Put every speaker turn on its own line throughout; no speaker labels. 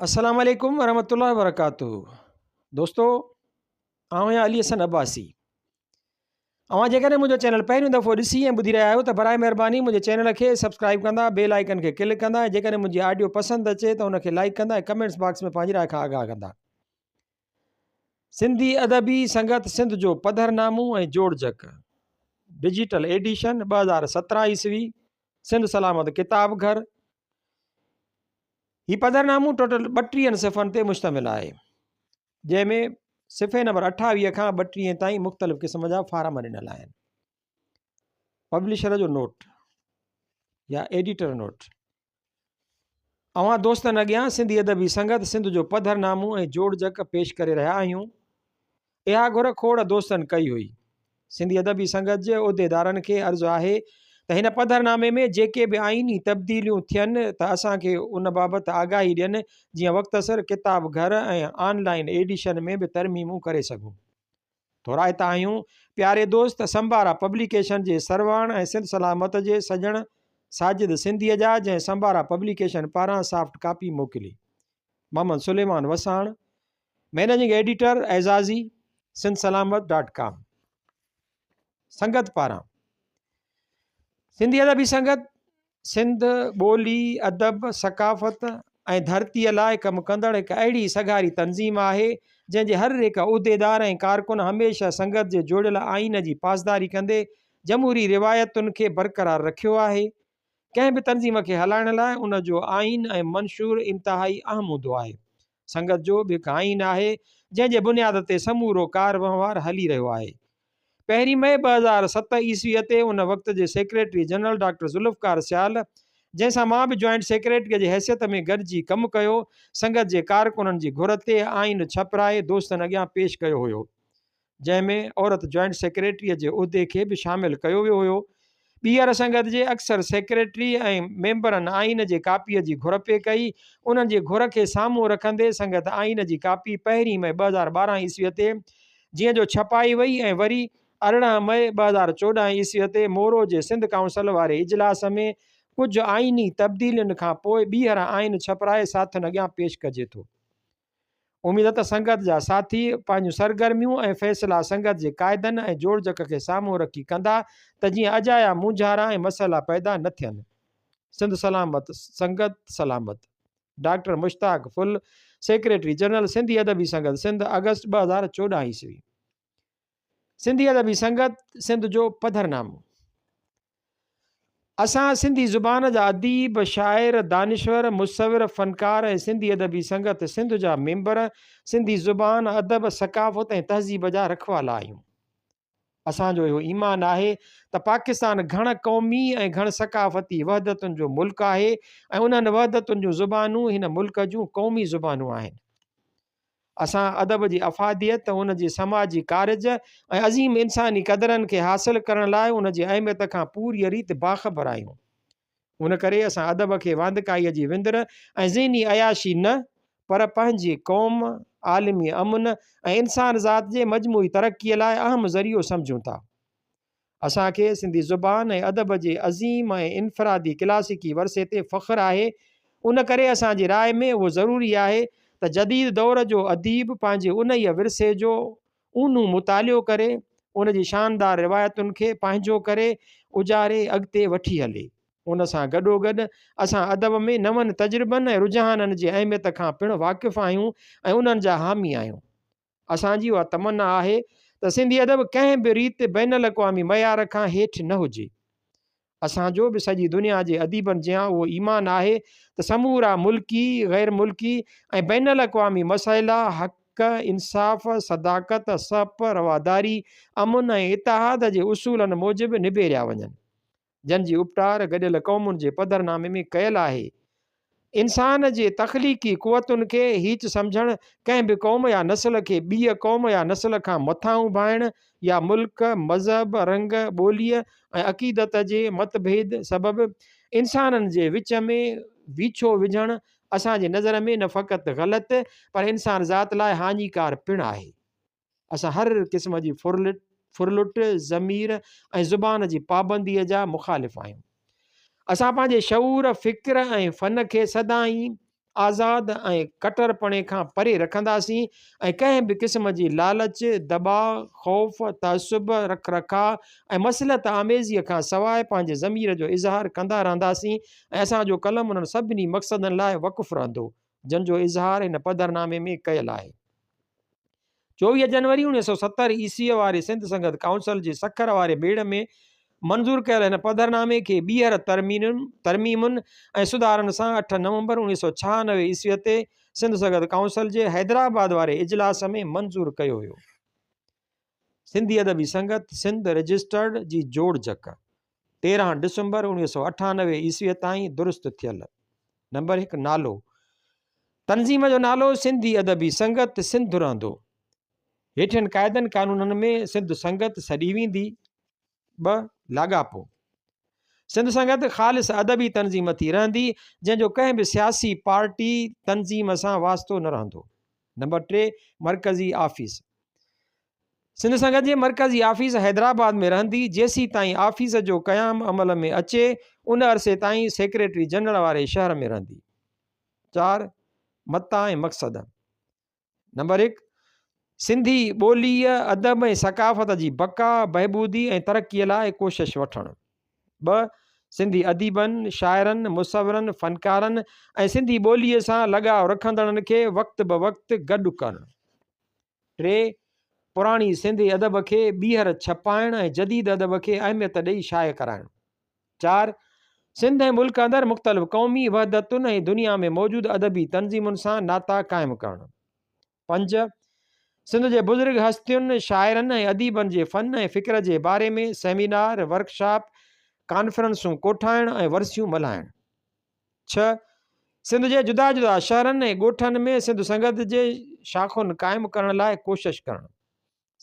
السلام عليڪم ورحمة الله وبرڪاته دوستو آئون آهيان علي حسن عباسي اوهان جيڪڏهن منهنجو چينل پهريون دفعو ڏسي ۽ ٻڌي رهيا آهيو ته برائي مهرباني منهنجي چينل کي سبسڪرائب ڪندا بيل آئيڪن کي ڪلڪ ڪندا ۽ جيڪڏهن منهنجي آڊيو پسند اچي ته ان کي لائڪ ڪندا ۽ ڪمينٽس باڪس ۾ پنهنجي راء کان آگاهه ڪندا سنڌي ادبي سنگت سنڌ جو پڌرنامو ۽ جوڙجڪ ڊجيٽل ايڊيشن 2017 عيسوي سنڌ سلامت ڪتاب گهر هي پڌرنامو ٽوٽل ٻٽيهن صفحن تي مشتمل آهي، جنهن ۾ صفحي نمبر اٺاويهه کان ٻٽيهين تائين مختلف قسم جا فارم ڏنل آهن. پبلشر جو نوٽ يا ايڊيٽر نوٽ اوهان دوستن اڳيان سنڌي ادبي سنگت سنڌ جو پڌرنامو ۽ جوڙجڪ پيش ڪري رهيا آهيون. اها گهر کوڙ دوستن ڪئي هئي. سنڌي ادبي سنگت جي عهديدارن کي عرض آهي ته هن پڌرنامي ۾ جيڪي به آئيني تبديليون ٿين ته اسان کي ان بابت آگاهي ڏين جيئن وقت سر ڪتاب گهر ۽ آن لائين ايڊيشن ۾ به ترميمون ڪري سگهون. ٿورائتا آهيون پياري دوست سمبارا پبليڪيشن جي سرواڻ ۽ سنڌ سلامت جي سڄڻ ساجد سنڌيء جا جنهن سمبارا پبليڪيشن پاران سافٽ ڪاپي موڪلي. محمد سليمان وساڻ مئنيجنگ ايڊيٽر اعزازي سنڌ سلامت ڊاٽ ڪام سنگت پاران سنڌي ادبي سنگت سنڌ ٻولي ادب ثقافت ۽ ڌرتيء لاء ڪم ڪندڙ هڪ اهڙي سگهاري تنظيم آهي جنهن جي هر هڪ عهديدار ۽ ڪارڪن هميشه سنگت جي جوڙيل آئين جي پاسداري ڪندي جمهوري روايتن کي برقرار رکيو آهي ڪنهن به تنظيم کي هلائڻ لاء ان جو آئين ۽ منشور انتهائي اهم هوندو آهي. سنگت جو به هڪ آئين آهي، جنهن جي بنياد تي سمورو ڪار وهنوار هلي رهيو آهي. پهرين مئي 2007 عيسويء تي ان وقت جي secretary general doctor Zulfiqar Sial, جنهن سان مان به جوائنٽ سيڪريٽريء جي حيثيت ۾ گڏجي ڪم ڪيو، سنگت جي ڪارڪنن جي گهر تي آئين ڇپرائي دوستن اڳيان پيش ڪيو هيو. جنهن ۾ عورت جوائنٽ سيڪريٽريء جي عهدي کي به شامل ڪيو ويو هيو. ٻيهر سنگت جي اڪثر سيڪريٽري ۽ ميمبرن آئين جي ڪاپيء جي گهر پئي ڪئي. انهن جي گهر کي سامهون رکندي سنگت آئين جي ڪاپي پهرين مئي 2012 عيسويء تي جيئن جو ڇپائي وئي ۽ وري 18 مئي 2014 عيسويء تي مورو جي سنڌ ڪائونسل واري اجلاس ۾ ڪجهه آئيني تبديلين کان پوء ٻيهر آئين ڇپرائي ساٿين اڳيان پيش ڪجي ٿو. اميد ته سنگت جا ساٿي پنهنجون سرگرميون ۽ فيصلا سنگت جي قاعدن ۽ جوڙجڪ کي سامهون رکي ڪندا ته جيئن اجايا مونجهارا ۽ مسئلا پيدا نه ٿين. سنڌ سلامت سنگت سلامت. Doctor Mushtaq Phul, secretary general Sindhi Adabi Sangat Sindh, August 2014 عيسوي. سنڌي ادبي سنگت سنڌ جو پڌرنامو. اسان سنڌي زبان جا اديب، شاعر، دانشور، مصور، فنڪار ۽ سنڌي ادبي سنگت سنڌ جا ميمبر سنڌي زبان، ادب، ثقافت ۽ تهذيب جا رکوالا آهيون. اسان جو اهو ايمان آهي ته پاڪستان گهڻ قومي ۽ گهڻ ثقافتي وحدتن جو ملڪ آهي ۽ انهن وحدتن جون زبانون هن ملڪ جون قومي زبانون آهن. اسان ادب جي افاديت، ان جي سماجي ڪارج ۽ عظيم انساني قدرن کي حاصل ڪرڻ لاء ان جي اهميت کان پوريء ريت باخبر آهيون. ان ڪري اسان ادب کي واندڪائيء جي وندر ۽ ذهني عياشي نه، پر پنهنجي قوم، عالمي امن ۽ انسان ذات جي مجموعي ترقيء لاء اهم ذريعو سمجهون ٿا. اسان کي سنڌي زبان ۽ ادب جي عظيم ۽ انفرادي ڪلاسيڪي ورثي تي فخر آهي، ان ڪري اسان جي راء ۾ اهو ضروري آهي ته جديد دور جو اديب پنهنجي انهيء ورثي جو اونهون مطالعو ڪري، ان جي شاندار روايتن کي پنهنجو ڪري، اجاري اڳتي وٺي هلي. ان سان گڏوگڏ اسان ادب ۾ نون تجربن ۽ رجحانن جي اهميت کان پڻ واقف آهيون ۽ انهن جا حامي آهيون. اسان جي اها تمنا آهي ته سنڌي ادب ڪنهن به ريت بين الاقوامي معيار کان هيٺ نه هجي. اسان جو به سڄي دنيا جي اديبن جيان اهو ايمان آهي ته سمورا ملڪي، غير ملڪي ۽ بين الاقوامي مسئلا حق، انصاف، صداقت، سهپ، رواداري، امن ۽ اتحاد جي اصولن موجب نبيريا وڃن. جن جي اپٽار گڏيل قومن جي پڌرنامي ۾ ڪيل آهي. انسان جي تخليقي قوتن کي هيچ سمجهڻ، ڪنهن به قوم يا نسل کي ٻيء قوم يا نسل کان مٿانهون ڀانئڻ يا ملڪ، مذهب، رنگ، ٻوليء ۽ عقيدت جي متڀيد سبب انسانن جي وچ ۾ ويڇو وجهڻ اسان جي نظر ۾ نه فقط غلط پر انسان ذات لاء هاڃيڪار پڻ آهي. اسان هر قسم جي ڦرلٽ، ڦرلٽ، ضمير ۽ زبان جي پابنديء جا مخالف آهيون. اسان پنهنجي شعور، فڪر ۽ فن کي سدائين آزاد ۽ ڪٽرپڻي کان پري رکنداسين ۽ ڪنهن به قسم جي لالچ، دٻاء، خوف، تعصب، رک رکاء ۽ مصلحت آميزيء کان سواء پنهنجي ضمير جو اظهار ڪندا رهنداسين ۽ اسان جو قلم انهن سڀني مقصدن لاء وقف رهندو، جن جو اظهار هن پڌرنامي ۾ ڪيل آهي. 24 جنوري 1970 عيسويء واري سنڌ سنگت ڪائونسل جي سکر واري ميڙ ۾ منظور ڪيل هن پڌرنامي کي ٻيهر ترميمن ۽ سڌارن سان 8 نومبر 1996 عيسويء تي سنڌ سنگت ڪائونسل جي حيدرآباد واري اجلاس ۾ منظور ڪيو ويو. سنڌي ادبي سنگت سنڌ رجسٽرڊ جي جوڙجڪ 13 ڊسمبر 1998 عيسويء تائين درست ٿيل. نمبر 1 نالو، تنظيم جو نالو سنڌي ادبي سنگت سنڌ رهندو. هيٺين قاعدن قانونن ۾ سنڌ سنگت سڏي ويندي. 2 لاڳاپو، سنڌ سنگت خالص ادبي تنظيم ٿي رهندي، جنهن جو ڪنهن به سياسي پارٽي، تنظيم سان واسطو نه رهندو. نمبر 3 مرڪزي آفيس، سنڌ سنگت جي مرڪزي آفيس حيدرآباد ۾ رهندي، جيسيتائين آفيس جو قيام عمل ۾ اچي، ان عرصي تائين سيڪريٽري جنرل واري شهر ۾ رهندي. 4 متا ۽ مقصد، نمبر 1 سنڌي ٻوليء، ادب ۽ ثقافت جي بقا، بهبودي ۽ ترقيء لاء ڪوشش وٺڻ. 2 سنڌي اديبن، شاعرن، مصورن، فنڪارن ۽ سنڌي ٻوليء سان لڳاء رکندڙن کي وقت بوقت گڏ ڪرڻ. 3 پراڻي سنڌي ادب کي ٻيهر ڇپائڻ ۽ جديد ادب کي اهميت ڏئي شايع ڪرائڻ. 4 سنڌ ۽ ملڪ اندر مختلف قومي وحدتن ۽ دنيا ۾ موجود ادبي تنظيمن سان ناتا قائم ڪرڻ. 5 سنڌ جي بزرگ هستين، شاعرن ۽ اديبن جي فن ۽ فڪر جي باري ۾ سيمينار، ورڪشاپ، ڪانفرنسون ڪوٺائڻ ۽ ورسيون ملهائڻ. 6 سنڌ جي جدا جدا شهرن ۽ ڳوٺن ۾ سنڌ سنگت جي شاخن قائم ڪرڻ لاء ڪوشش ڪرڻ.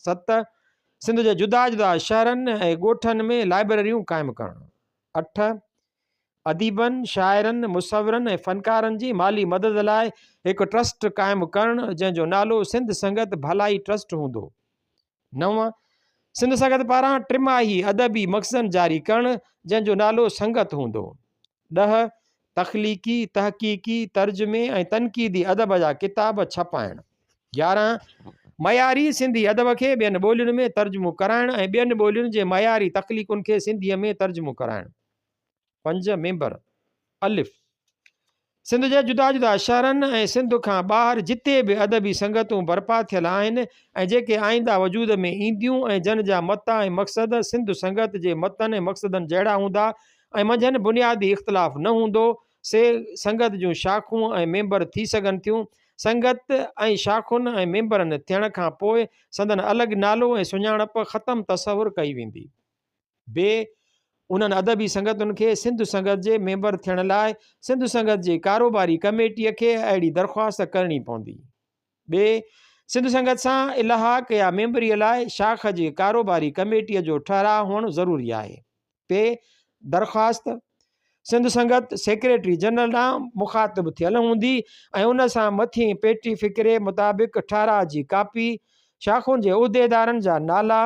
7 سنڌ جي جدا جدا شهرن ۽ ڳوٺن ۾ لائبريريون قائم ڪرڻ. 8 اديبن، شاعرن، مصورن ۽ فنڪارن جي مالي مدد لاء هڪ ٽرسٽ قائم ڪرڻ، جنهن جو نالو سنڌ سنگت ڀلائي ٽرسٽ هوندو. 9، سنڌ سنگت پاران ٽماهي ادبي مخزن جاري ڪرڻ، جنهن جو نالو سنگت هوندو. 10، تخليقي، تحقيقي، ترجمي ۽ تنقيدي ادب جا ڪتاب ڇپائڻ. 11، معياري سنڌي ادب کي ٻين ٻولين ۾ ترجمو ڪرائڻ ۽ ٻين ٻولين جي معياري تخليقن کي سنڌيء ۾ ترجمو ڪرائڻ. 5 ميمبر، الف، سنڌ جي جدا جدا شهرن ۽ سنڌ کان ٻاهر جتي به ادبي سنگتون برپا ٿيل آهن ۽ جيڪي آئنده وجود ۾ اينديون ۽ جن جا متا ۽ مقصد سنڌ سنگت جي متن ۽ مقصدن جهڙا هوندا ۽ منجهن بنيادي اختلاف نه هوندو، سي سنگت جون شاخون ۽ ميمبر ٿي سگهن ٿيون. سنگت ۽ شاخن ۽ ميمبرن ٿيڻ کان پوء سندن الڳ نالو ۽ سڃاڻپ ختم تصور ڪئي ويندي. به انهن ادبي سنگتن کي سنڌ سنگت جي ميمبر ٿيڻ لاء سنڌ سنگت جي ڪاروباري ڪميٽيء کي اهڙي درخواست ڪرڻي پوندي. ٻي، سنڌ سنگت سان الحاق يا ميمبريء لاء شاخ جي ڪاروباري ڪميٽيء جو ٺهراء هئڻ ضروري آهي. ٽي، درخواست سنڌ سنگت سيڪريٽري جنرل ڏانهن مخاطب ٿيل هوندي ۽ ان سان مٿئين پيٽي فقري مطابق ٺهراء جي ڪاپي، شاخن جي عهديدارن جا نالا،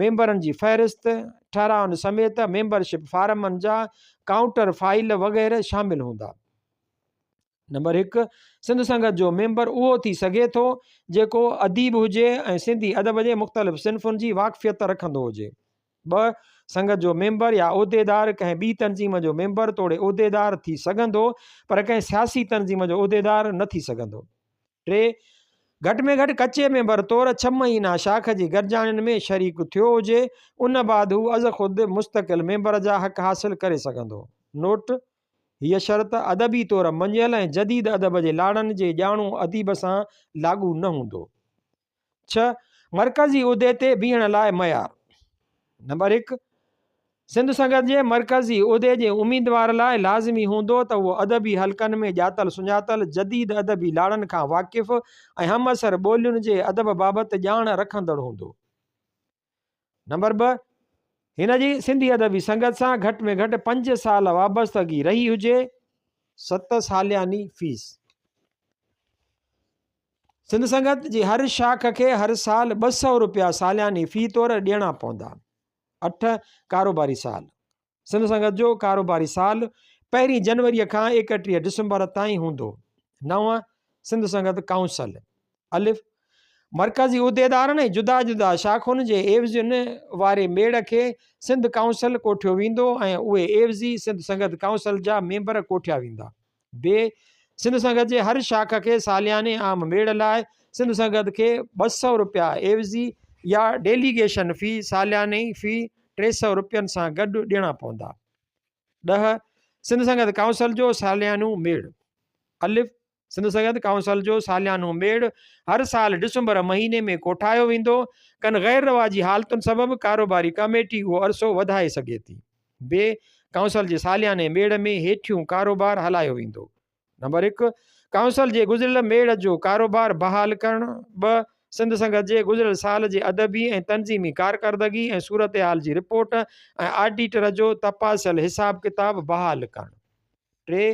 ميمبرن جي فهرست، ٺهرائن سميت ميمبرشپ فارمن جا ڪائونٽر فائيل وغيره شامل هوندا. نمبر 1، سنڌ سنگت جو ميمبر اهو ٿي سگهي ٿو جيڪو اديب هجي ۽ سنڌي ادب جي مختلف صنفن جي واقفيت رکندو هجي. 2، سنگت جو ميمبر يا عهديدار ڪنهن ٻي تنظيم جو ميمبر توڙي عهديدار ٿي سگهندو پر ڪنهن سياسي تنظيم جو عهديدار نه ٿي سگهندو. 3، گهٽ ۾ گهٽ ڪچي ميمبر طور ڇهه مهينا شاخ جي گڏجاڻين ۾ شريڪ ٿيو هجي، ان بعد هو ازخود مستقل ميمبر جا حق حاصل ڪري سگهندو. نوٽ، هيء شرط ادبي طور مڃيل ۽ جديد ادب جي لاڙن جي ڄاڻو اديب سان لاڳو نه هوندو. 6، مرڪزي عهدي تي بيهڻ لاء معيار. نمبر 1، سنڌ سنگت جي مرڪزي عهدي جي اميدوار لاء لازمي هوندو ته اهو ادبي حلقن ۾ ڄاتل سڃاتل، جديد ادبي لاڙن کان واقف ۽ همعصر ٻولين جي ادب بابت ڄاڻ رکندڙ هوندو. نمبر 2، هن جي سنڌي ادبي سنگت سان گهٽ ۾ گهٽ 5 سال وابستگي رهي هجي. 7 سالياني فيس. سنڌ سنگت جي هر شاخ کي هر سال 200 روپيا سالياني في طور ڏيڻا پوندا. 8، ڪاروباري سال، سنڌ سنگت جو ڪاروباري سال پهرين جنوريء کان 31 ڊسمبر تائين هوندو. نو، سنڌ سنگت ڪائونسل، الف، مرڪزي عهديدارن ۽ جدا جدا شاخن جي عيوضين واري ميڙ کي سنڌ ڪائونسل ڪوٺيو ويندو ۽ اهي عيوضي سنڌ سنگت ڪائونسل جا ميمبر ڪوٺيا ويندا. ب، سنڌ سنگت جي هر شاخ کي سالياني عام ميڙ لاء سنڌ سنگت کي 200 رپيا عيوضي يا ڊيليگيشن في سالياني في 300 رپين سان گڏ ڏيڻا پوندا. ڏهه، سنڌ سنگت ڪائونسل جو ساليانو ميڙ، الف، سنڌ سنگت ڪائونسل جو ساليانو ميڙ هر سال ڊسمبر مهيني ۾ ڪوٺايو ويندو. ڪن غير رواجي حالتن سبب ڪاروباري ڪميٽي اهو عرصو وڌائي سگهي ٿي. ب، ڪائونسل جي سالياني ميڙ ۾ هيٺيون ڪاروبار هلايو ويندو. نمبر هڪ، ڪائونسل جي گذريل ميڙ جو ڪاروبار بحال ڪرڻ. ٻه، سنڌ سنگت جي گذريل سال جي ادبي ۽ تنظيمي ڪارڪردگي ۽ صورتحال جي رپورٽ ۽ آڊيٽر جو تپاسيل حساب ڪتاب بحال ڪرڻ. ٽي،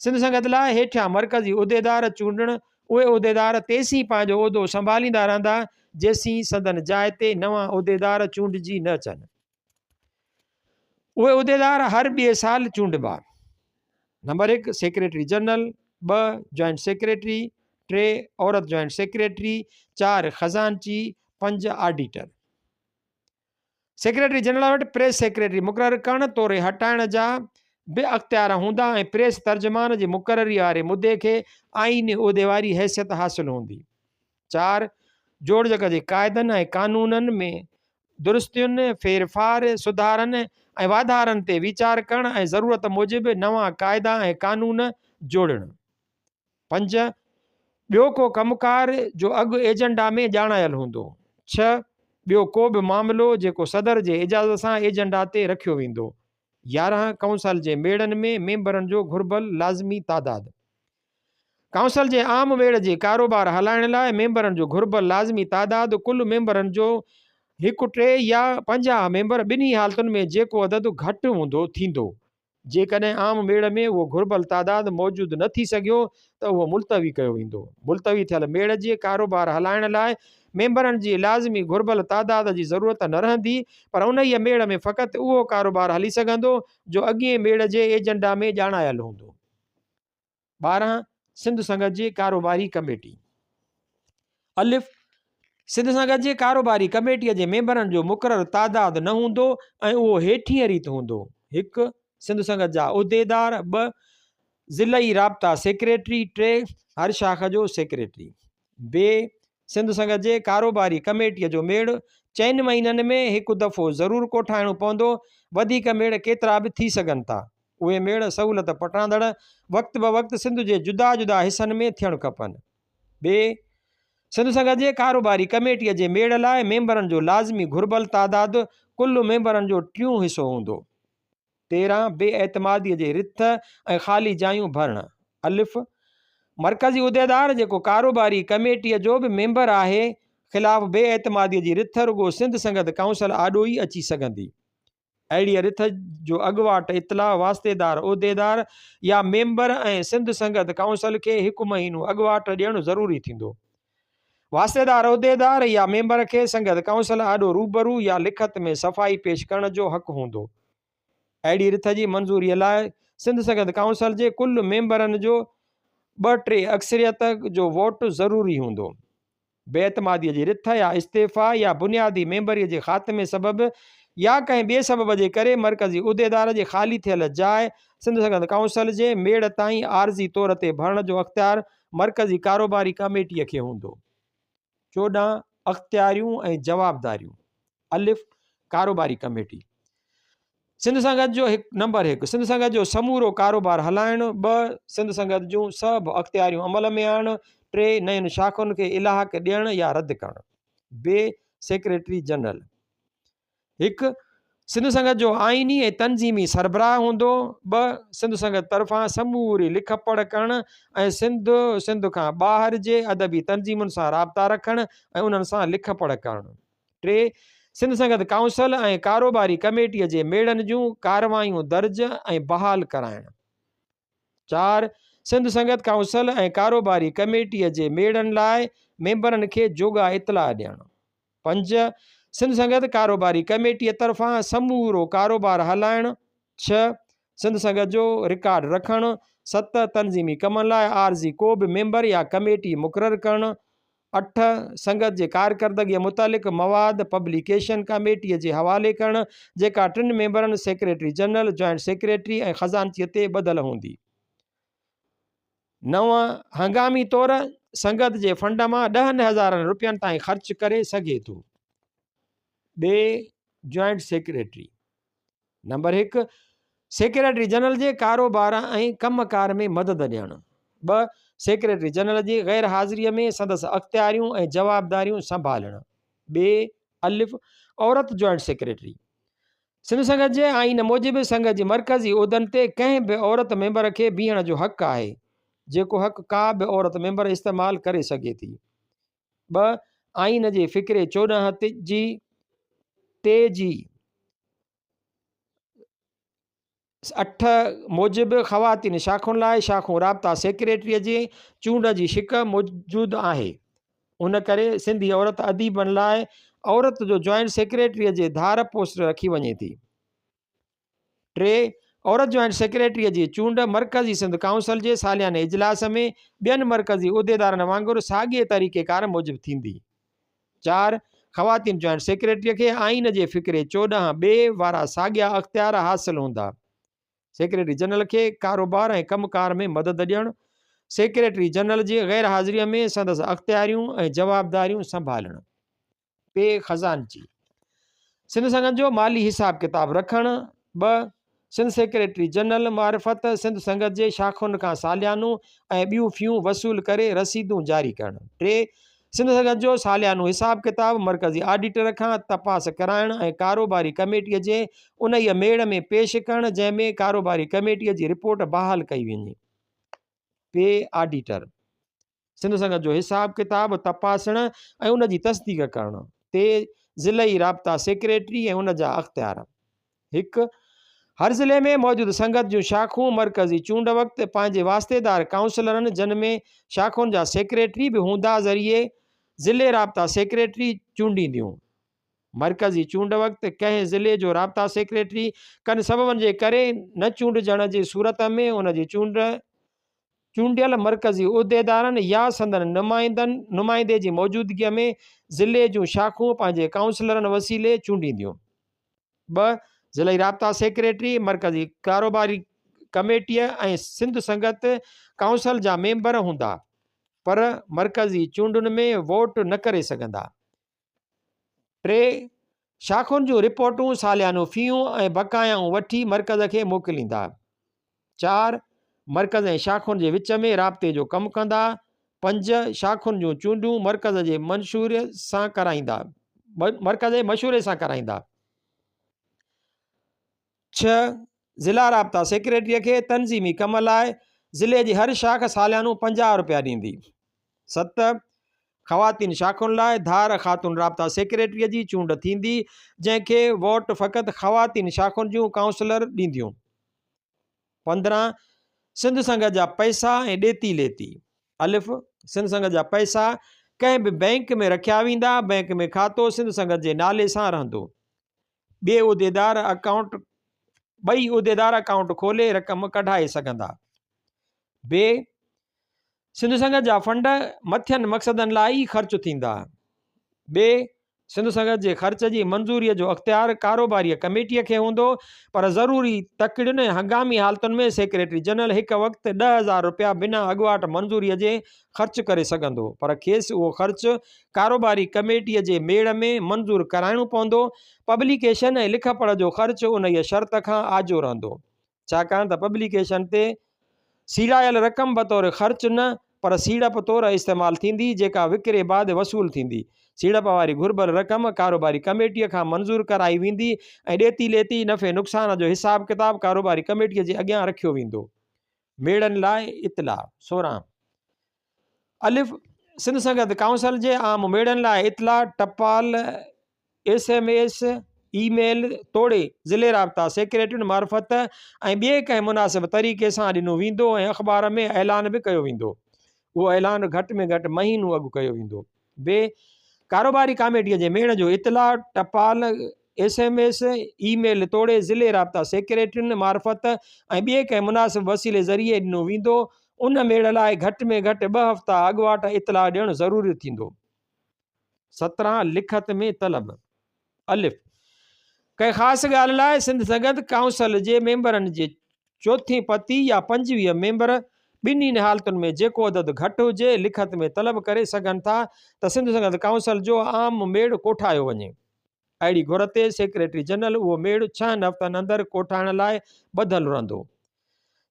سنڌ سنگت لاء هيٺيان مرڪزي عهديدار چونڊڻ، اهي عهديدار تيسين پنهنجو عهدو سنڀاليندا رهندا، جيسين سندن جاء تي نوان عهديدار چونڊجي نه اچن. اهي عهديدار هر ٻئي سال چونڊبا. نمبر هڪ، سيڪريٽري جنرل، ٻه، جوائنٽ سيڪريٽري، ٽي، عورت جوائنٽ سيڪريٽري، چار، خزانچي، پنج، آڊيٽر. سيڪريٽري جنرل وٽ پريس سيڪريٽري مقرر ڪرڻ توڙي هٽائڻ جا به اختيار هوندا ۽ پريس ترجمان جي مقرري واري مدي کي آئيني عهدي واري حيثيت حاصل هوندي. چار، جوڙجڪ جي قاعدن ۽ قانونن ۾ درستين، ڦيرڦار، سڌارن ۽ واڌارن تي ويچار ڪرڻ ۽ ضرورت موجب نوان قاعدا ۽ قانون جوڙڻ. پنج، ٻيو ڪو ڪم ڪار جو اڳ ايجنڊا ۾ ڄاڻايل هوندو. ڇهه، ٻيو ڪو به معاملو جيڪو صدر جي اجازت سان ايجنڊا تي رکيو ويندو. 11، ڪائونسل جي ميڙن ۾ ميمبرن جو گهربل لازمي تعداد. ڪائونسل جي عام ميڙ جي ڪاروبار هلائڻ لاء ميمبرن جو گهربل لازمي تعداد ڪل ميمبرن جو هڪ ٽي يا 50 ميمبر ٻنهي حالتن ۾ جيڪو عدد گهٽ هوندو ٿيندو. جيڪڏهن عام ميڙ ۾ اهو گهربل تعداد موجود نه ٿي سگهيو ته اهو ملتوي ڪيو ويندو. ملتوي ٿيل ميڙ جي ڪاروبار هلائڻ لاء ميمبرن جي لازمي گهربل تعداد جي ضرورت نه رهندي پر انهيء ميڙ ۾ فقط اهو ڪاروبار هلي سگهندو جو اڳئين ميڙ جي ايجنڊا ۾ ڄاڻايل هوندو. 12، سنڌ سنگت جي ڪاروباري ڪميٽي. الف، سنڌ سنگت جي ڪاروباري ڪميٽيء جي ميمبرن جو مقرر تعداد نه هوندو ۽ اهو هيٺينء ريت هوندو، هڪ. سنڌ سنگت جا عهديدار، ٻه. ضلعي رابطا سيڪريٽري، ٽي. هر شاخ جو سيڪريٽري. بي. سنڌ سنگت جي ڪاروباري ڪميٽيء جو ميڙ چئن مهينن ۾ هڪ دفعو ضرور ڪوٺائڻو پوندو، وڌيڪ ميڙ ڪيترا به ٿي سگهن ٿا. اهي ميڙ سهولت پٽاندڙ وقت بوقت سنڌ جي جدا جدا حصن ۾ ٿيڻ کپن. ٻي، سنڌ سنگت جي ڪاروباري ڪميٽيء جي ميڙ لاء ميمبرن جو لازمي گهربل تعداد ڪل ميمبرن جو ٽيون حصو هوندو. 13، بي اعتماديء جي رٿ ۽ خالي جايون ڀرڻ. الف، مرڪزي عهديدار جيڪو ڪاروباري ڪميٽيء جو به ميمبر آهي، خلاف بي اعتماديء جي رٿ رڳو سنڌ سنگت ڪائونسل آڏو ئي اچي سگهندي. اهڙيء رٿ جو اڳواٽ اطلاع واسطيدار عهديدار يا ميمبر ۽ سنڌ سنگت ڪائونسل کي هڪ مهينو اڳواٽ ڏيڻ ضروري ٿيندو. واسطيدار عهديدار يا ميمبر کي سنگت ڪائونسل آڏو روبرو يا لکت ۾ صفائي پيش ڪرڻ جو حق هوندو. اهڙي رٿ جي منظوريء لاء سنڌ سنگت ڪائونسل جي ڪل ميمبرن جو ٻه ٽي اڪثريت جو ووٽ ضروري هوندو. بي اعتماديء جي رٿ يا استعيفيٰ يا بنيادي ميمبريء جي خاتمي سبب يا ڪنهن ٻئي سبب جي ڪري مرڪزي عهديدار جي خالي ٿيل جاء سنڌ سنگت ڪائونسل جي ميڙ تائين عارضي طور تي ڀرڻ جو اختيار مرڪزي ڪاروباري ڪميٽيء کي هوندو. 14 اختياريون ۽ جوابداريون. الف، ڪاروباري ڪميٽي، سنڌ سنگت جو هڪ نمبر هڪ سنڌ سنگت جو سمورو ڪاروبار هلائڻ، ٻه سنڌ سنگت جون سڀ اختياريون عمل ۾ آڻڻ، ٽي نين شاخن کي الحاق ڏيڻ يا رد ڪرڻ. بي سيڪريٽري جنرل هڪ سنڌ سنگت جو آئيني ۽ تنظيمي سربراهه هوندو، ٻه سنڌ سنگت طرفان سموري لک پڙهه ڪرڻ ۽ سنڌ، سنڌ کان ٻاهر جي ادبي تنظيمن سان رابطا رکڻ ۽ انهن سان لک پڙهه ڪرڻ. ٽي، سنڌ سنگت ڪائونسل ۽ ڪاروباري ڪميٽيء جي ميڙن جون ڪارروايون درج ۽ بحال ڪرائڻ. چار، سنڌ سنگت ڪائونسل ۽ ڪاروباري ڪميٽيء جي ميڙن لاء ميمبرن کي جوڳا اطلاع ڏيڻ. پنج، سنڌ سنگت ڪاروباري ڪميٽيء طرفان سمورو ڪاروبار هلائڻ. ڇهه، سنڌ سنگت جو رڪارڊ رکڻ. ست، تنظيمي ڪمن لاء عارضي ڪو به ميمبر يا ڪميٽي مقرر ڪرڻ. اٺ، سنگت جي ڪارڪردگيء متعلق مواد پبليڪيشن ڪميٽيء جي حوالي ڪرڻ، جيڪا ٽن ميمبرن، سيڪريٽري جنرل، جوائنٽ سيڪريٽري ۽ خزانچيء تي ٻڌل هوندي. نو، هنگامي طور سنگت جي فنڊ مان ڏهن هزارن رپين تائين خرچ ڪري سگهي ٿو. ٻي، جوائنٽ سيڪريٽري. نمبر هڪ، سيڪريٽري جنرل جي ڪاروبار ۽ ڪم ڪار ۾ مدد ڏيڻ. ٻه، سيڪريٽري جنرل جي غير حاضريء ۾ سندس اختياريون ۽ جوابداريون سنڀالڻ. ٻي، الف، عورت جوائنٽ سيڪريٽري. سنڌ سنگت جي آئين موجب سنگت جي مرڪزي عهدن تي ڪنهن به عورت ميمبر کي بيهڻ جو حق آهي، جيڪو حق ڪا به عورت ميمبر استعمال ڪري سگهي ٿي. ٻه، آئين جي فقري 14 جي ٽي جي اٺ موجب خواتين شاخن لاء شاخون رابطا سيڪريٽريء جي چونڊ جي شق موجود آهي. ان ڪري سنڌي عورت اديبن لاء عورت جو جوائنٽ سيڪريٽريء جي ڌار پوسٽ رکي وڃي ٿي. ٽي، عورت جوائنٽ سيڪريٽريء جي چونڊ مرڪزي سنڌ ڪائونسل جي سالياني اجلاس ۾ ٻين مرڪزي عهديدارن وانگر ساڳئي طريقيڪار موجب ٿيندي. چار، خواتين جوائنٽ سيڪريٽريء کي آئين جي فقري 14 ٻي وارا ساڳيا اختيار حاصل هوندا. سيڪريٽري جنرل کي ڪاروبار ۽ ڪم ڪار ۾ مدد ڏيڻ، سيڪريٽري جنرل جي غير حاضريء ۾ سندس اختياريون ۽ جوابداريون سنڀالڻ. پي خزانچي. سنڌ سنگت جو مالي حساب ڪتاب رکڻ. ٻه. سنڌ سيڪريٽري جنرل معرفت سنڌ سنگت جي شاخن کان ساليانو ۽ ٻيون فيون وصول ڪري رسيدون جاري ڪرڻ. ٽي. سنڌ سنگت جو ساليانو حساب ڪتاب مرڪزي آڊيٽر کان تپاس ڪرائڻ ۽ ڪاروباري ڪميٽيء جي انهيء ميڙ ۾ پيش ڪرڻ جنهن ۾ ڪاروباري ڪميٽيء جي رپورٽ بحال ڪئي وڃي. P auditor. سنڌ سنگت جو حساب ڪتاب تپاسڻ ۽ ان جي تصديق ڪرڻ تي ضلعي رابطا سيڪريٽري ۽ ان جا اختيار. هڪ. هر ضلعي ۾ موجود سنگت جون شاخون مرڪزي چونڊ وقت پنهنجي واسطيدار ڪائونسلرن جن ۾ شاخن جا سيڪريٽري به هوندا ذريعي ضلعي رابطا سيڪريٽري چونڊينديون. مرڪزي چونڊ وقت ڪنهن ضلعي جو رابطا سيڪريٽري ڪن سببن جي ڪري نه چونڊجڻ جي صورت ۾ ان جي چونڊ چونڊيل مرڪزي عهديدارن يا سندن نمائندن نمائندي جي موجودگيء ۾ ضلعي جون شاخون پنهنجي ڪائونسلرن وسيلي چونڊينديون. ٻه. ضلعي رابطا سيڪريٽري، مرڪزي ڪاروباري ڪميٽيء ۽ سنڌ سنگت ڪائونسل جا ميمبر هوندا، پر مرڪزي چونڊن ۾ ووٽ نه ڪري سگهندا. ٽي. شاخن جون رپورٽون، ساليانو فيون ۽ بقايائون وٺي مرڪز کي موڪليندا. چار، مرڪز ۽ شاخن جي وچ ۾ رابطي جو ڪم ڪندا. پنج، شاخن جون چونڊون مرڪز جي منشوري سان ڪرائيندا. مرڪز جي مشوري سان ڪرائيندا. ڇهه، ضلع رابطا سيڪريٽريء کي تنظيمي ڪم لاء ضلعي جي هر شاخ ساليانو 50 رپيا ڏيندي. ست، خواتين شاخن لاء ڌار خاتون رابطا سيڪريٽريء جي چونڊ ٿيندي، جنهن کي ووٽ فقط خواتين شاخن جون ڪائونسلر ڏينديون. 15، سنڌ سنگت جا پئسا ۽ ڏيتي ليتي، الف، سنڌ سنگت جا پئسا ڪنهن به بئنڪ ۾ رکيا ويندا، بئنڪ ۾ کاتو سنڌ سنگت جي نالي سان رهندو. ٻئي عهديدار اڪائونٽ ٻئي عهديدار اڪائونٽ کولي رقم ڪڍائي سگهندا. بي، سنڌ سنگت جا فنڊ مٿين مقصدن لاء ئي خرچ ٿيندا. بي، سنڌ سنگت جي خرچ جي منظوريء جو اختيار ڪاروباريء ڪميٽيء کي هوندو، پر ضروري تڪڙين ۽ هنگامي حالتن ۾ سيڪريٽري جنرل هڪ وقت 10,000 رپيا بنا اڳواٽ منظوريء جي خرچ ڪري سگهندو، پر کيس اهو خرچ ڪاروباري ڪميٽيء جي ميڙ ۾ منظور ڪرائڻو پوندو. پبليڪيشن ۽ لکپڙهه جو خرچ انهيء شرط کان آجو رهندو. ڇاڪاڻ ته پبليڪيشن تي سيڙايل رقم بطور خرچ نه پر سيڙپ طور استعمال ٿيندي جيڪا وڪري بعد وصول ٿيندي. سيڙپ واري گهربل رقم ڪاروباري ڪميٽيء کان منظور ڪرائي ويندي ۽ ڏيتي ليتي، نفعي نقصان جو حساب ڪتاب ڪاروباري ڪميٽيء جي اڳيان رکيو ويندو. ميڙن لاء اطلاع، 16. الف، سنڌ سنگت ڪائونسل جي عام ميڙن لاء اطلاع، ٽپال، ايس ايم ايس، اي ميل توڙي ضلعي رابطا سيڪريٽرين معرفت ۽ ٻئي ڪنهن مناسب طريقي سان ڏنو ويندو ۽ اخبار ۾ اعلان به ڪيو ويندو. اهو اعلان گهٽ ۾ گهٽ مهينو اڳ ڪيو ويندو. بي. ڪاروباري ڪاميٽيء جي ميڙ جو اطلاع ٽپال، S M S, e mail توڙي ضلعي رابطا سيڪريٽرين معرفت ۽ ٻئي ڪنهن مناسب وسيلي ذريعي ڏنو ويندو. ان ميڙ لاء گهٽ ۾ گهٽ ٻه هفتا اڳواٽ اطلاع ڏيڻ ضروري ٿيندو. 17 لکت ۾ طلب، الف، ڪنهن خاص ڳالهه لاء سنڌ سنگت ڪائونسل جي ميمبرن جي چوٿين پتي يا 25 ميمبر، ٻنهين حالتن ۾ جيڪو عدد گهٽ هجي، لکت ۾ طلب ڪري سگهن ٿا ته سنڌ سنگت ڪائونسل جو عام ميڙ ڪوٺايو وڃي. اهڙي گهر تي سيڪريٽري جنرل اهو ميڙ ڇهن هفتن اندر ڪوٺائڻ لاء ٻڌل رهندو.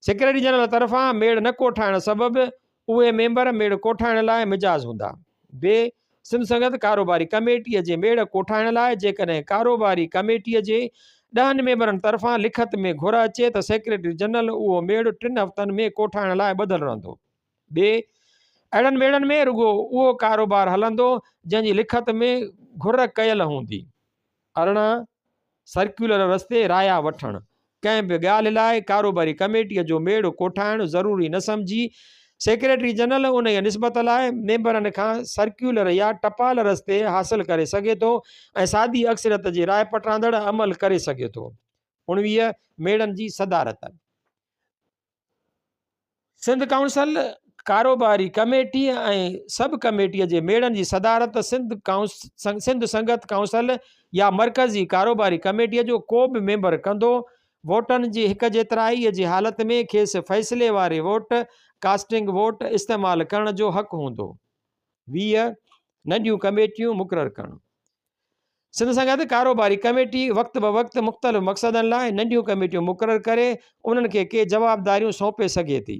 سيڪريٽري جنرل طرفان ميڙ نه ڪوٺائڻ سبب اهي ميمبر ميڙ ڪوٺائڻ لاء مجاز هوندا. بي سنڌ سنگت ڪاروباري ڪميٽيء جي ميڙ ڪوٺائڻ لاء جيڪڏهن ڪاروباري ڪميٽيء جي ڏهن ميمبرن طرفان لکت ۾ گهر اچي ته سيڪريٽري جنرل اهو ميڙ ٽن هفتن ۾ ڪوٺائڻ لاء ٻڌل رهندو. ٻي، اهڙن ميڙن ۾ رڳو اهو ڪاروبار هلندو جنهن جي لکت ۾ گهر ڪيل هوندي. 18، سرڪيولر رستي رايا وٺڻ، ڪنهن به ڳالهه لاء ڪاروباري ڪميٽيء جو ميڙ ڪوٺائڻ ضروري نه سمجهي، سيڪريٽري جنرل انهيء نسبت لاء ميمبرن کان سرڪيولر يا ٽپال رستي حاصل ڪري سگهي ٿو ۽ سادي اڪثريت جي راء پٽاندڙ عمل ڪري سگهي ٿو. 19، ميڙن جي صدارت. سنڌ ڪائونسل ڪاروباري ڪميٽي ۽ سب ڪميٽيء جي ميڙن جي صدارت سنڌ سنگت ڪائونسل يا مرڪزي ڪاروباري ڪميٽيء جو ڪو به ميمبر ڪندو. ووٽن جي هڪجيترائيء جي حالت ۾ کيس فيصلي واري ووٽ، ڪاسٽنگ ووٽ، استعمال ڪرڻ جو حق هوندو. 20، ننڍيون ڪميٽيون مقرر ڪرڻ. سنڌ سان گڏ ڪاروباري ڪميٽي وقت بوقت مختلف مقصدن لاء ننڍيون ڪميٽيون مقرر ڪري انهن کي ڪي جوابداريون سونپي سگهي ٿي.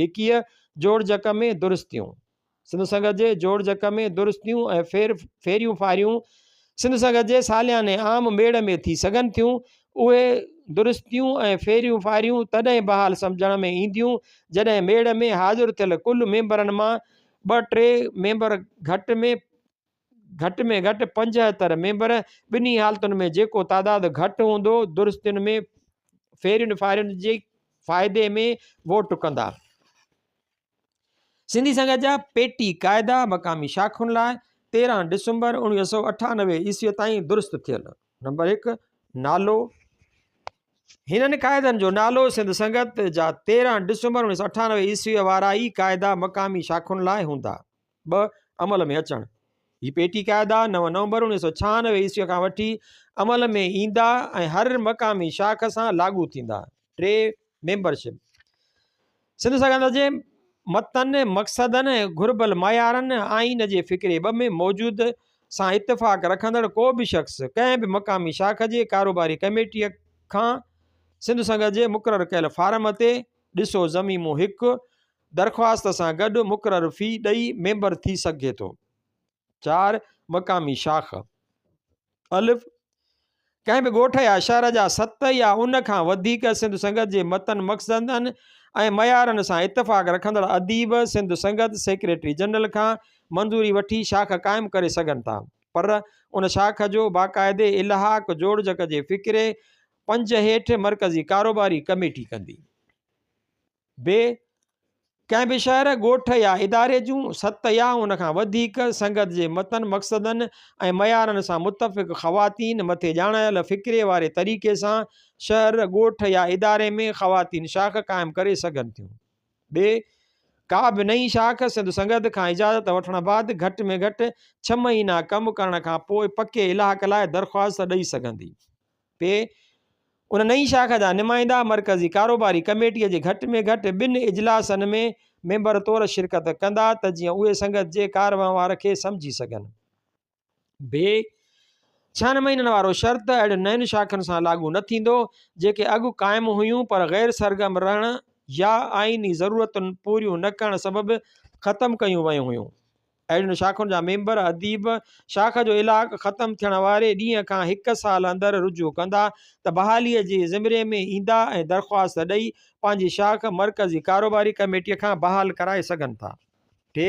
21، جوڙجڪ ۾ درستيون، سنڌ سنگت جي جوڙجڪ ۾ درستيون ۽ ڦير ڦيريون ڦاريون سنڌ سنگت جي سالياني عام ميڙ ۾ ٿي سگهن ٿيون. اهي درستيون ۽ ڦيريون ڦاريون تڏهن بحال سمجهڻ ۾ اينديون جڏهن ميڙ ۾ حاضر ٿيل ڪل ميمبرن مان ٻه ٽي ميمبر گهٽ ۾ گهٽ ۾ گهٽ 75 ميمبر، ٻنهي حالتن ۾ جيڪو تعداد گهٽ هوندو، درستين ۾ ڦيرين ڦارين جي فائدي ۾ ووٽ ڪندا. سنڌي سنگت جا پيٽي قاعدا مقامي شاخن لاء 13 ڊسمبر 1998 عيسويء تائين درست ٿيل. نمبر 1، نالو، هنن قاعدن جو نالو سنڌ سنگت جا 13 ڊسمبر 1998 عيسويء وارا ئي قاعدا مقامي شاخن لاء هوندا. 2 عمل ۾ اچڻ، هي پيٽي قاعدا 9 نومبر 1996 عيسوي کان وٺي عمل ۾ ايندا ۽ هر مقامي شاخ سان لاڳو ٿيندا. 3 ميمبرشپ، سنڌ سگهندڙ جي متن، مقصدن ۽ گهربل معيارن، آئين جي فقري 2 ۾ موجود، سان اتفاق رکندڙ ڪو به شخص ڪنهن به مقامي شاخ جي ڪاروباري ڪميٽيء کان سنڌ سنگت جي مقرر ڪيل فارم تي، ڏسو ضميمو 1، درخواست سان گڏ مقرر في ڏئي ميمبر ٿي سگهي ٿو. 4 مقامي شاخ، الف، ڪنهن به ڳوٺ يا شهر جا ست يا ان کان وڌيڪ سنڌ سنگت جي متن، مقصدن ۽ معيارن سان اتفاق رکندڙ اديب سنڌ سنگت سيڪريٽري جنرل کان منظوري وٺي شاخ قائم ڪري سگهن ٿا، پر ان شاخ جو باقاعدي الحاق جوڙجڪ جي فقري 5 هيٺ مرڪزي ڪاروباري ڪميٽي ڪندي. ب ڪنهن به شهر، ڳوٺ يا اداري جون ست يا ان کان وڌيڪ سنگت جي متن، مقصدن ۽ معيارن سان متفق خواتين مٿي ڄاڻايل فقري واري طريقي سان شهر، ڳوٺ يا اداري ۾ خواتين شاخ قائم ڪري سگهن ٿيون. ب ڪا به نئين شاخ سنڌ سنگت کان اجازت وٺڻ بعد گهٽ ۾ گهٽ ڇهه مهينا ڪم ڪرڻ کان پوء پڪي الحاق لاء درخواست ڏئي سگهندي. پي ان نئين شاخ جا نمائندا مرڪزي ڪاروباري ڪميٽيء جي گهٽ ۾ گهٽ ٻن اجلاسن ۾ ميمبر طور شرڪت ڪندا ته جيئن اهي سنگت جي ڪاروهنوار کي سمجهي سگهن. بي ڇهن مهينن وارو شرط اهڙين نين شاخن سان لاڳو نه ٿيندو، جيڪي اڳ قائم هيون پر غير سرگرم رهڻ يا آئيني ضرورتن پوريون نه ڪرڻ سبب ختم ڪيون ويون هيون. اهڙين شاخن جا ميمبر اديب شاخ جو الحاق ختم ٿيڻ واري ڏينهن کان هڪ سال اندر رجوع ڪندا ته بحاليء جي زمري ۾ ايندا ۽ درخواست ڏئي پنهنجي شاخ مرڪزي ڪاروباري ڪميٽيء کان بحال ڪرائي سگهن ٿا. ٽي.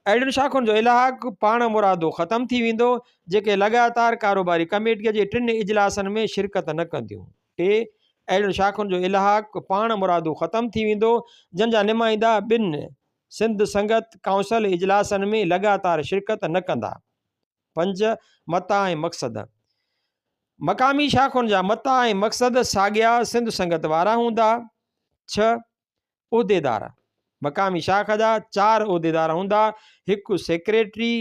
اهڙين شاخن جو الحاق پاڻ مرادو ختم ٿي ويندو، جيڪي لڳاتار ڪاروباري ڪميٽيء جي ٽن اجلاسن ۾ شرڪت نه ڪنديون. ٽي. اهڙين شاخن جو الحاق پاڻ مرادو ختم ٿي ويندو، جن جا نمائندا ٻن سنڌ سنگت ڪائونسل اجلاسن ۾ لڳاتار شرڪت نه ڪندا. 5 متا ۽ مقصد. مقامي شاخن جا متا ۽ مقصد ساڳيا سنڌ سنگت وارا هوندا. ڇهه، عهديدار، مقامي شاخ جا چار عهديدار هوندا، هڪ سيڪريٽري،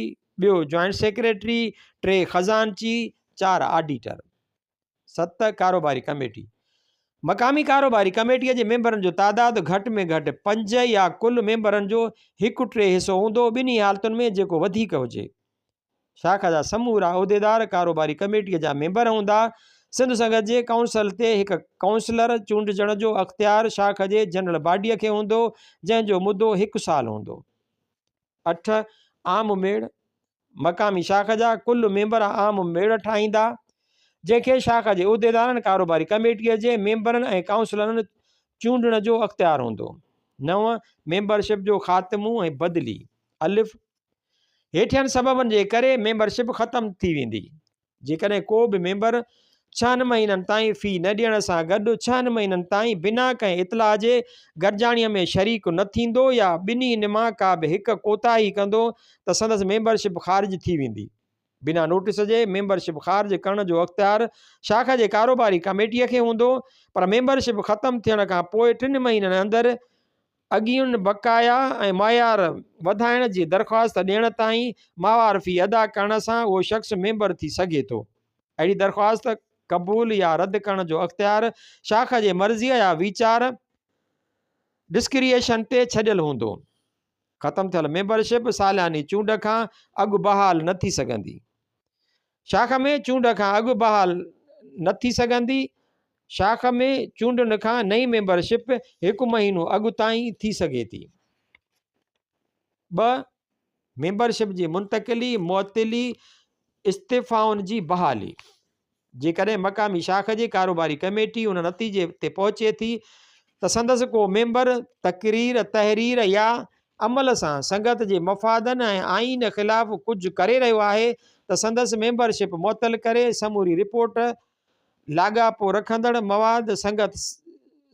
ٻيو جوائنٽ سيڪريٽري، ٽي خزانچي، چار آڊيٽر. ست، ڪاروباري ڪميٽي، مقامي ڪاروباري ڪميٽيء جي ميمبرن جو تعداد گهٽ ۾ گهٽ پنج يا ڪل ميمبرن جو هڪ ٽي حصو هوندو، ٻنهي حالتن ۾ جيڪو وڌيڪ هجي. شاخ جا سمورا عهديدار ڪاروباري ڪميٽيء جا ميمبر هوندا. سنڌ سنگت جي ڪائونسل تي هڪ ڪائونسلر چونڊجڻ جو اختيار شاخ جي جنرل باڊيء کي هوندو، جنهن جو مدو هڪ سال هوندو. اٺ، عام ميڙ، مقامي شاخ جا ڪل ميمبر عام ميڙ ٺاهيندا، جنهن کي شاخ جي عهديدارن، ڪاروباري ڪميٽيء جي ميمبرن ۽ ڪائونسلرن چونڊڻ جو اختيار هوندو. نو، ميمبرشپ جو خاتمو ۽ بدلي، الف، هيٺين سببن جي ڪري ميمبرشپ ختم ٿي ويندي. جيڪڏهن ڪو به ميمبر ڇهن مهينن تائين في نه ڏيڻ سان گڏ ڇهن مهينن تائين بنا ڪنهن اطلاع جي گڏجاڻيء ۾ شريڪ نه ٿيندو يا ٻنهي مان ڪا به هڪ ڪوتاهي ڪندو ته سندس ميمبرشپ خارج ٿي ويندي. بنا نوٽيس جي ميمبرشپ خارج ڪرڻ جو اختيار شاخ جي ڪاروباري ڪميٽيء کي هوندو پر ميمبرشپ ختم ٿيڻ کان پوء ٽن مهينن اندر اڳين بقايا ۽ معيار وڌائڻ جي درخواست ڏيڻ تائين ماهوار في ادا ڪرڻ سان اهو شخص ميمبر ٿي سگهي ٿو. اهڙي درخواست قبول يا رد ڪرڻ جو اختيار شاخ جي مرضيء يا ويچار، Discretion، تي ڇڏيل هوندو. ختم ٿيل ميمبرشپ سالياني چونڊ کان اڳ بحال نه ٿي سگهندي. شاخ ۾ چونڊ کان اڳ بحال نه ٿي سگهندي. شاخ ۾ چونڊن کان نئين ميمبرشپ هڪ مهينو اڳ تائين ٿي سگهي ٿي. ٻه، ميمبرشپ جي منتقلي، معطلي، استعيفائن جي بحالي. جيڪڏهن مقامي شاخ جي ڪاروباري ڪميٽي ان نتيجي تي پهچي ٿي ته سندس ڪو ميمبر تقرير، تحرير يا عمل سان سنگت جي مفادن ۽ آئين خلاف ڪجهه ڪري رهيو آهي ته سندس ميمبرشپ معطل ڪري سموري رپورٽ لاڳاپو رکندڙ مواد سنگت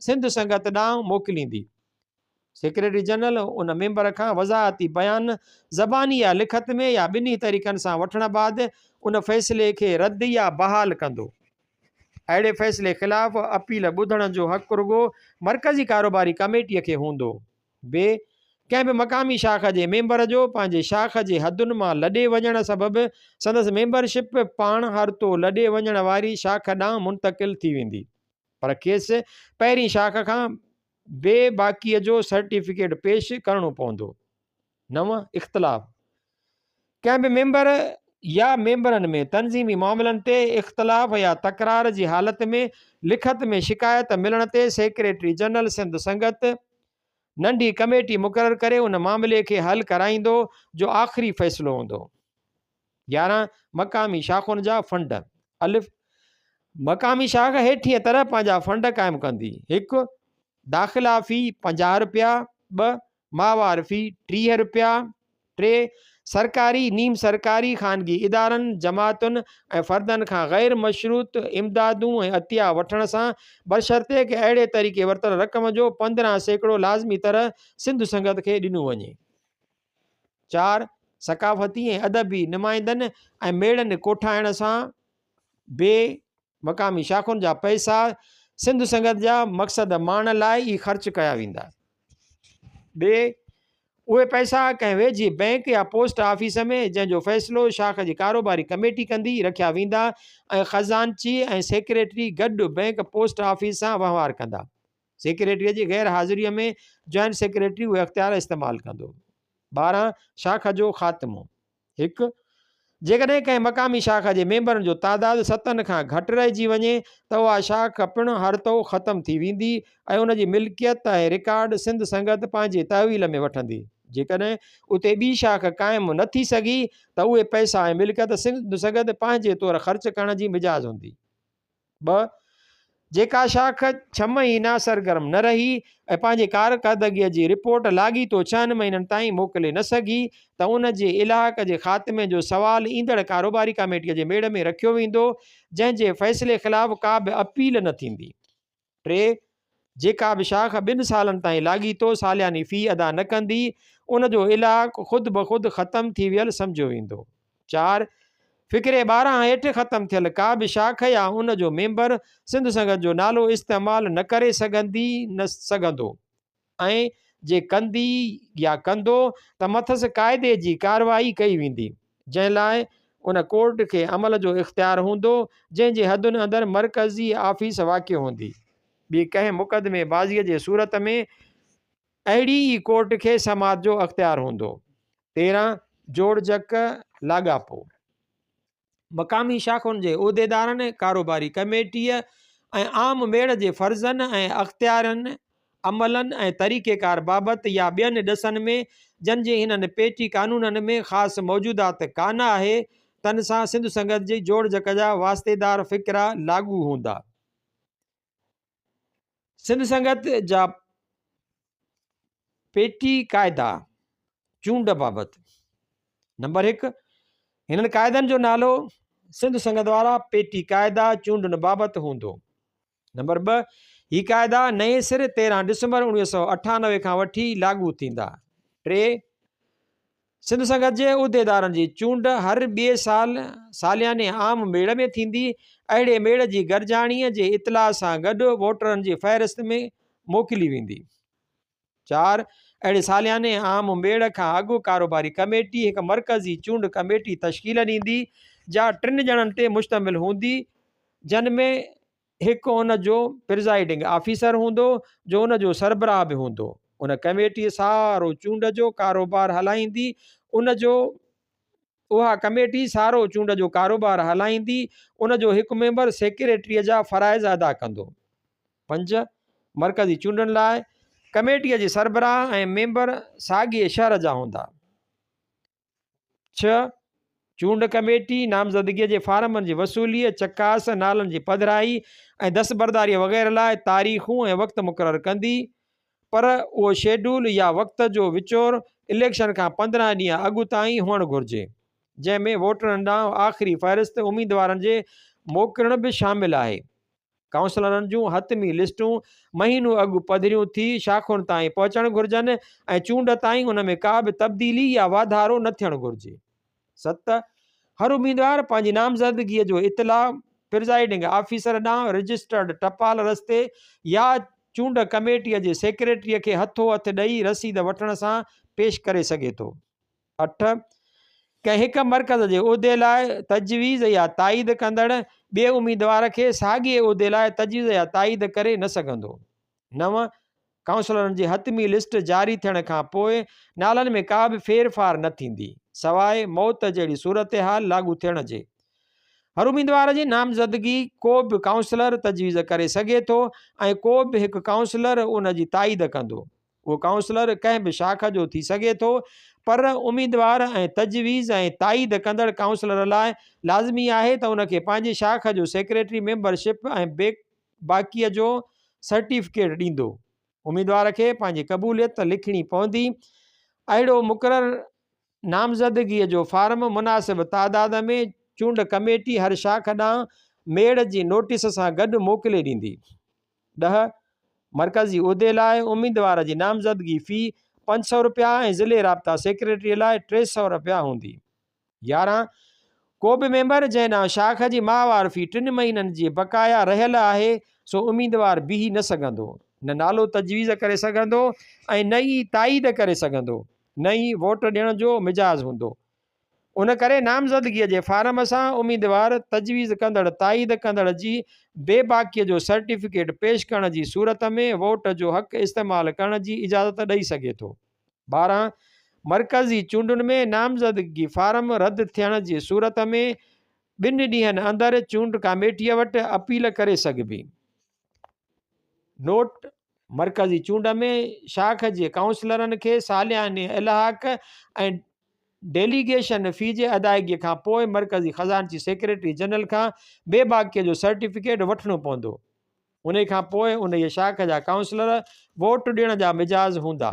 سنڌ سنگت ڏانهن موڪليندي. سيڪريٽري جنرل ان ميمبر کان وضاحتي بيان زباني يا لکت ۾ يا ٻنهي طريقن سان وٺڻ بعد ان فيصلي کي رد يا بحال ڪندو. اهڙي فيصلي خلاف اپيل ٻڌڻ جو حق رڳو مرڪزي ڪاروباري ڪميٽيء کي هوندو. بي. ڪنهن به مقامي شاخ جي ميمبر جو پنهنجي شاخ جي حدن مان لڏي وڃڻ سبب سندس ميمبرشپ پاڻ هرتو لڏي وڃڻ واري شاخ ڏانهن منتقل ٿي ويندي پر کيس پهرين شاخ کان بي باڪيء جو سرٽيفڪيٽ پيش ڪرڻو پوندو. نو، اختلاف، ڪنهن به ميمبر يا ميمبرن ۾ تنظيمي معاملن تي اختلاف يا تڪرار جي حالت ۾ لکت ۾ شڪايت ملڻ تي سيڪريٽري جنرل سنڌ سنگت ننڍي ڪميٽي مقرر ڪري ان معاملي کي حل ڪرائيندو جو آخري فيصلو هوندو. 11، مقامي شاخن جا فنڊ، الف، مقامي شاخ هيٺينء طرح پنهنجا فنڊ قائم ڪندي، هڪ. داخلا في 50 رپيا، ٻه. ماهوار في 30 رپيا، ٽي. سرڪاري، نيم سرڪاري، خانگي ادارن، جماعتن ۽ فردن کان غير مشروط امدادون ۽ عطيا وٺڻ سان بشرطيڪ اهڙي طريقي ورتل رقم جو 15% لازمي طرح سنڌ سنگت کي ڏنو وڃي. چار، ثقافتي ۽ ادبي نمائندن ۽ ميڙن ڪوٺائڻ سان بي مقامي شاخن جا پئسا سنڌ سنگت جا مقصد ماڻڻ لاء ئي خرچ ڪيا ويندا. بي اهي پئسا ڪنهن ويجهي بئنڪ يا پوسٽ آفيس ۾ جنهن جو فيصلو شاخ جي ڪاروباري ڪميٽي ڪندي رکيا ويندا ۽ خزانچي ۽ سيڪريٽري گڏ بئنڪ پوسٽ آفيس سان وهنوار ڪندا. سيڪريٽريء جي غير حاضريء ۾ جوائنٽ سيڪريٽري اهي اختيار استعمال ڪندو. 12، شاخ جو خاتمو، هڪ. جيڪڏهن ڪنهن مقامي شاخ جي ميمبرن جو تعداد ستن کان گهٽ رهجي وڃي ته اها شاخ پڻ هرتو ختم ٿي ويندي ۽ ان جي ملڪيت ۽ رڪارڊ سنڌ سنگت پنهنجي تحويل ۾ وٺندي. جيڪڏهن اتي ٻي شاخ قائم نه ٿي سگهي ته اهي پئسا ۽ ملڪيت سنڌ سنگت پنهنجي طور خرچ ڪرڻ جي مجاز هوندي. ٻه، جيڪا شاخ ڇهه مهينا سرگرم نه رهي ۽ پنهنجي ڪارڪردگيء جي رپورٽ لاڳيتو ڇهن مهينن تائين موڪلي نه سگهي ته ان جي الحاق جي خاتمي جو سوال ايندڙ ڪاروباري ڪاميٽيء جي ميڙ ۾ رکيو ويندو، جنهن جي فيصلي خلاف ڪا به اپيل نه ٿيندي. ٽي، جيڪا به شاخ ٻن سالن تائين لاڳيتو سالياني في ادا نه ڪندي، ان جو الحاق خود بخود ختم ٿي ويل سمجهيو ويندو. چار، فقري 12 هيٺ ختم ٿيل ڪا به شاخ يا ان جو ميمبر سنڌ سنگت جو نالو استعمال نه ڪري سگهندي نه سگهندو ۽ جي ڪندي يا ڪندو ته مٿس قاعدي جي ڪارروائي ڪئي ويندي، جنهن لاء ان ڪورٽ کي عمل جو اختيار هوندو، جنهن جي حدن اندر مرڪزي آفيس واقع هوندي. ٻي ڪنهن مقدمي بازيء جي صورت ۾ اهڙي ئي ڪورٽ کي سماعت جو اختيار هوندو. 13، جوڙجڪ لاڳاپو. مقامي شاخن جي عهديدارن، ڪاروباري ڪميٽيء ۽ عام ميڙ جي فرضن ۽ اختيارن، عملن ۽ طريقيڪار بابت يا ٻين ڏسن ۾ جن جي هنن پيٽي قانونن ۾ خاص موجودات ڪانه آهي، تن سان سنڌ سنگت جي جوڙجڪ جا واسطيدار فقرا لاڳو هوندا. سنڌ سنگت جا پيٽي قاعدا چونڊ بابت نمبر 1، هنن قاعدن جو نالو سنڌ سنگت وارا پيٽي قاعدا چونڊن بابت هوندو. نمبر 2، هي قاعدا نئين سر 13 ڊسمبر 1998 کان وٺي لاڳو ٿيندا. 3، سنڌ سنگت جي عهديدارن جي چونڊ هر ٻئي سال سالياني عام ميڙ ۾ ٿيندي. اهڙي ميڙ جي گڏجاڻيء جي اطلاع سان گڏ ووٽرن جي فهرست ۾ موڪلي ويندي. 4، اهڙي سالياني عام ميڙ کان اڳ ڪاروباري ڪميٽي هڪ مرڪزي چونڊ ڪميٽي تشڪيل ڏيندي، جا ٽن ڄڻن تي مشتمل هوندي، جن ۾ هڪ ان جو پرزائيڊنگ آفيسر هوندو جو ان جو سربراهه به هوندو. ان ڪميٽي سارو چونڊ جو ڪاروبار هلائيندي. ان جو اها ڪميٽي سارو چونڊ جو ڪاروبار هلائيندي. ان جو هڪ ميمبر سيڪريٽريء جا فرائض ادا ڪندو. 5، مرڪزي چونڊن لاء ڪميٽيء جي سربراهه ۽ ميمبر ساڳئي شهر جا هوندا. 6، چونڊ ڪميٽي نامزدگيء جي فارمن جي وصوليء، چڪاس، نالن جي پڌرائي ۽ دستبرداريء وغيره لاء تاريخون ۽ وقت مقرر ڪندي، پر اهو شيڊول يا وقت جو وچور اليڪشن کان 15 ڏينهن اڳ تائين هئڻ گهرجي، جنهن ۾ ووٽرن ڏانهن آخري فهرست اميدوارن جي موڪلڻ به شامل آهي. ڪائونسلرن جون حتمي لسٽون مهينو اڳ پڌريون ٿي شاخن تائين پهچڻ گهرجن ۽ چونڊ تائين ان ۾ ڪا به تبديلي يا واڌارو نه ٿيڻ گهرجي. 7، هر اميدوار پنهنجي نامزدگيء جو اطلاع پرزائيڊنگ آفيسر ڏانهن رجسٽرڊ ٽپال رستي يا چونڊ ڪميٽيء جي سيڪريٽريء کي هٿو هٿ ڏئي رسيد وٺڻ سان پيش ڪري سگهي ٿو. 8، ڪنهن هڪ مرڪز جي عهدي لاء تجويز يا تائيد ڪندڙ ٻئي اميدوار کي ساڳئي عهدي لاء تجويز يا تائيد ڪري نه سگهندو. 9، ڪائونسلرن جي حتمي لسٽ جاري ٿيڻ کان پوء نالن ۾ ڪا به ڦيرڦار نه ٿيندي، سواء موت جهڙي صورتحال لاڳو ٿيڻ جي. هر اميدوار جي نامزدگي ڪو به ڪائونسلر تجويز ڪري سگهي ٿو ۽ ڪو به هڪ ڪائونسلر ان جي تائيد ڪندو. اهو ڪائونسلر ڪنهن به شاخ جو ٿي سگهي ٿو پر اميدوار ۽ تجويز ۽ تائيد ڪندڙ ڪائونسلر لاء لازمي آهي ته ان کي پنهنجي شاخ جو سيڪريٽري ميمبرشپ ۽ بي باڪيء جو سرٽيفڪيٽ ڏيندو. اميدوار کي پنهنجي قبوليت لکڻي پوندي. اهڙو مقرر نامزدگيء جو فارم مناسب تعداد ۾ چونڊ ڪميٽي هر شاخ ڏانهن ميڙ جي نوٽيس سان گڏ موڪلي ڏيندي. 10، مرڪزي عهدي لاء اميدوار جي نامزدگي في 500 رپيا ۽ ضلعي رابطا سيڪريٽري لاء 300 رپيا هوندي. 11، ڪو به ميمبر جنهن ڏانهن شاخ جي ماهوار في ٽن مهينن جي بقايا رهيل آهي سو اميدوار بيهي نه سگهندو، نه نالو تجويز ڪري سگهندو ۽ نه ئي تائيد ڪري سگهندو، نه ئي ووٽ ڏيڻ جو مجاز هوندو. ان ڪري نامزدگيء جي فارم سان اميدوار، تجويز ڪندڙ، تائيد ڪندڙ جي بي باڪيء جو سرٽيفڪيٽ پيش ڪرڻ جي صورت ۾ ووٽ جو حق استعمال ڪرڻ جي اجازت ڏئي سگهي ٿو. 12، مرڪزي چونڊن ۾ نامزدگي فارم رد ٿيڻ جي صورت ۾ ٻن ڏينهن اندر چونڊ ڪاميٽيء وٽ اپيل ڪري سگهبي. نوٽ، مرڪزي چونڊ ۾ شاخ جي ڪائونسلرن کي سالياني الحاق ۽ ڊيليگيشن في جي ادائگي کان پوء مرڪزي خزانچي سيڪريٽري جنرل کان بي باڪيء جو سرٽيفڪيٽ وٺڻو پوندو. انهي کان پوء انهيء شاخ جا ڪائونسلر ووٽ ڏيڻ جا مجاز هوندا.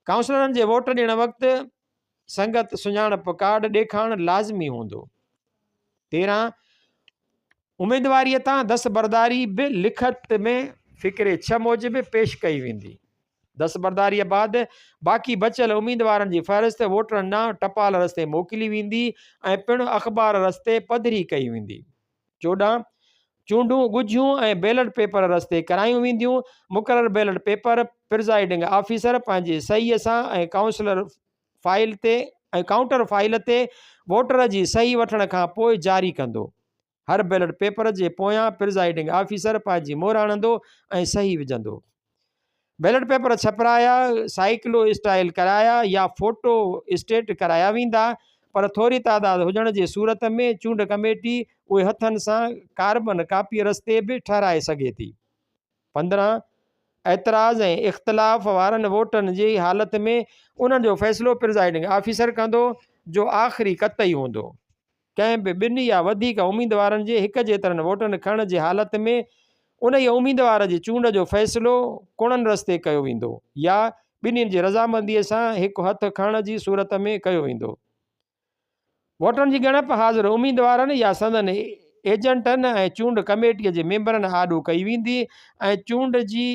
ڪائونسلرن جي ووٽ ڏيڻ وقت سنگت سڃاڻپ ڪارڊ ڏيکارڻ لازمي هوندو. 13، اميدواريء تان دستبرداري به لکت ۾ فقري 6 موجب پيش ڪئي ويندي. دستبرداريء بعد باقي بچيل اميدوارن جي فهرست ووٽرن ڏانهن ٽپال رستي موڪلي ويندي ۽ پڻ اخبار رستي پڌري ڪئي ويندي. 14، چونڊون ڳجهيون ۽ بيلٽ پيپر رستي ڪرايون وينديون، مقرر بيلٽ پيپر پرزائيڊنگ آفيسر پنهنجي صحيح سان ۽ ڪائونسلر فائيل تي ۽ ڪائونٽر فائيل تي ووٽر جي صحيح وٺڻ کان پوء جاري ڪندو. هر بيلٽ پيپر جي پويان پرزائيڊنگ آفيسر پنهنجي مهر هڻندو ۽ صحيح وجهندو. بيلٽ پيپر ڇپرايا، سائيڪلو اسٽائيل ڪرايا يا فوٽو اسٽيٽ ڪرايا ويندا پر ٿوري تعداد هجڻ جي صورت ۾ چونڊ ڪميٽي اهي هٿن سان ڪاربن ڪاپي رستي به ٺهرائي سگهي ٿي. 15 اعتراض ۽ اختلاف وارن ووٽن جي حالت ۾ انهن جو فيصلو پرزائيڊنگ آفيسر ڪندو جو آخري قطعي هوندو. ڪنهن به ٻن يا وڌيڪ اميدوارن جي هڪ جيترن ووٽن کڻڻ جي حالت ۾ انهيء اميدوار جي چونڊ جو فيصلو ڪڻن رستي ڪيو ويندو يا ٻنهين جي رضامنديء سان هڪ هٿ کڻڻ جي صورت ۾ ڪيو ويندو. ووٽن جي ڳڻپ حاضر اميدوارن يا سندن ايجنٽن ۽ چونڊ ڪميٽيء جي ميمبرن آڏو ڪئي ويندي ۽ چونڊ جي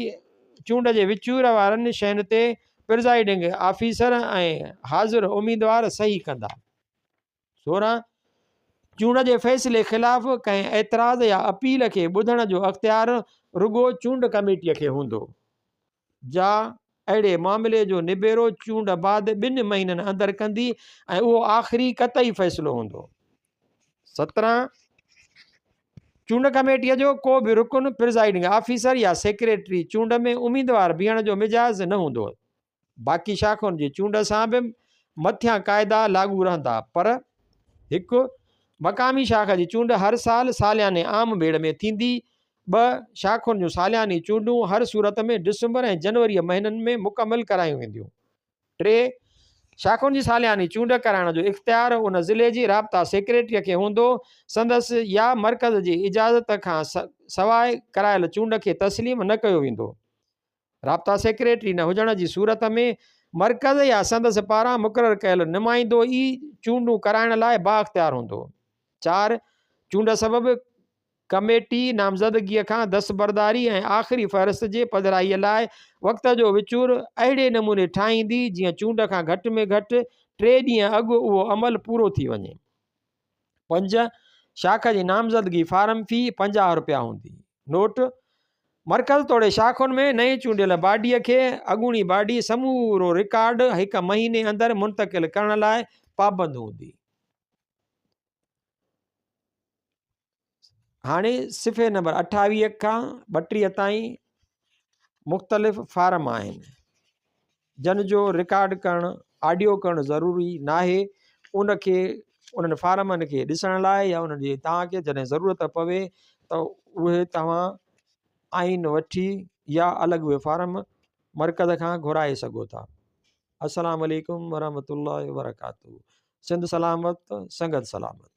چونڊ جي وچور وارن شين تي پرزائيڊنگ آفيسر ۽ حاضر اميدوار صحيح ڪندا. 16، چونڊ جي فيصلي خلاف ڪنهن اعتراض يا اپيل کي ٻڌڻ جو اختيار رڳو چونڊ ڪميٽي کي هوندو، جا اهڙي معاملي جو نبيرو چونڊ بعد ٻن مهينن اندر ڪندي ۽ اهو آخري قطعي فيصلو هوندو. 17، چونڊ ڪميٽي جو ڪو به رڪن، پرزائيڊنگ آفيسر يا سيڪريٽري چونڊ ۾ اميدوار بيهڻ جو مجاز نه هوندو. باقي شاخن جي چونڊ سان به مٿيان قاعدا لاڳو رهندا پر هڪ. مقامي شاخ جي چونڊ هر سال سالياني عام ڀيڙ ۾ ٿيندي. ٻه. شاخن جون سالياني چونڊون هر صورت ۾ ڊسمبر ۽ جنوريء مهينن ۾ مڪمل ڪرايون وينديون. ٽي. شاخن جي سالياني چونڊ ڪرائڻ جو اختيار ان ضلعي جي رابطا سيڪريٽريء کي هوندو. سندس يا مرڪز جي اجازت کان سواء ڪرايل چونڊ کي تسليم نه ڪيو ويندو. رابطا سيڪريٽري نه هجڻ جي صورت ۾ مرڪز يا سندس پاران مقرر ڪيل نمائندو ئي چونڊون ڪرائڻ لاء بااختيار هوندو. 4 چونڊ سبب ڪميٽي نامزدگيء کان دستبرداري ۽ آخري فهرست جي پڌرائيء لاء وقت جو وچور اهڙي نموني ٺاهيندي جيئن چونڊ کان گهٽ ۾ گهٽ ٽي ڏينهن اڳ اهو عمل پورو ٿي وڃي. 5 شاخ جي نامزدگي فارم في 50 رپيا هوندي. نوٽ، مرڪز توڙي شاخن ۾ نئين چونڊيل باڊيء کي اڳوڻي باڊي سمورو رڪارڊ هڪ مهيني اندر منتقل ڪرڻ لاء پابند هوندي. هاڻي صفحي نمبر 28 کان 32 تائين مختلف فارم آهن جن جو رڪارڊ ڪرڻ آڊيو ڪرڻ ضروري ناهي ان کي انهن فارمن کي ڏسڻ لاء يا انهن جي توهان کي جڏهن ضرورت پوي ته اهي توهان آئين وٺي يا الڳ اهي فارم مرڪز کان گهرائي سگهو ٿا السلام عليڪم ورحمة الله وبرڪاته سنڌ سلامت سنگت سلامت.